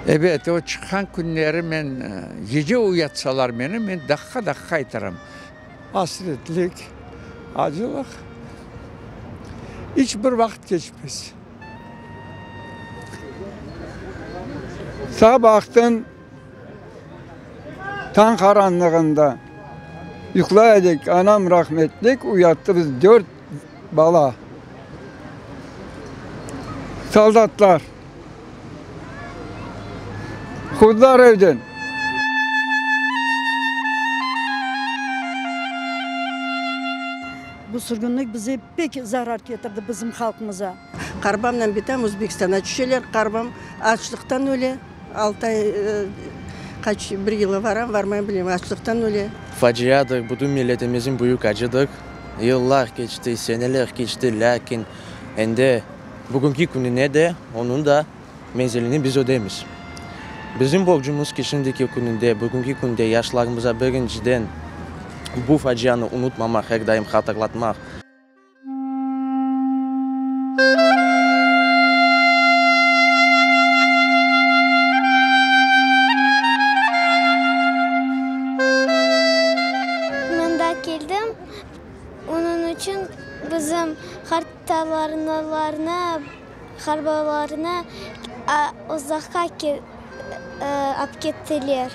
Ebet, o çıqqan künleri men, gece uyatsalar meni, men daqqa-daqqa aytırım. Asretlik, acılıq iç bir vaqıt keçmez. Sabahtan tañ qaranlığında yuqlay edik, anam rahmetlik uyattı biz dört bala, soldatlar quvdılar evden. Bu sürgünlik bize pek zarar ketirdi, bizim halqımıza. Qarbamnen bitam Özbekistana tüşeler. Qarbam açlıqtan öle. Altı ay, qaç, bir yılı varam, varmayım bilmeyim, açlıqtan öle. Faciadır, bütün milletimizin büyük acıdır. Yıllar keçti, seneler keçti, lâkin endi bugünki kününe de onıñ da menzilini biz ödeymiz. Bizim borcumız ki, şimdiki kününde, bugünki künde yaşlarımıza birinciden bu facianı unutmamaq, her daim hatırlatmaq. Mında keldim, onıñ içün bizim qartlarnı, qartbabalarnı uzaqqa apkettiler.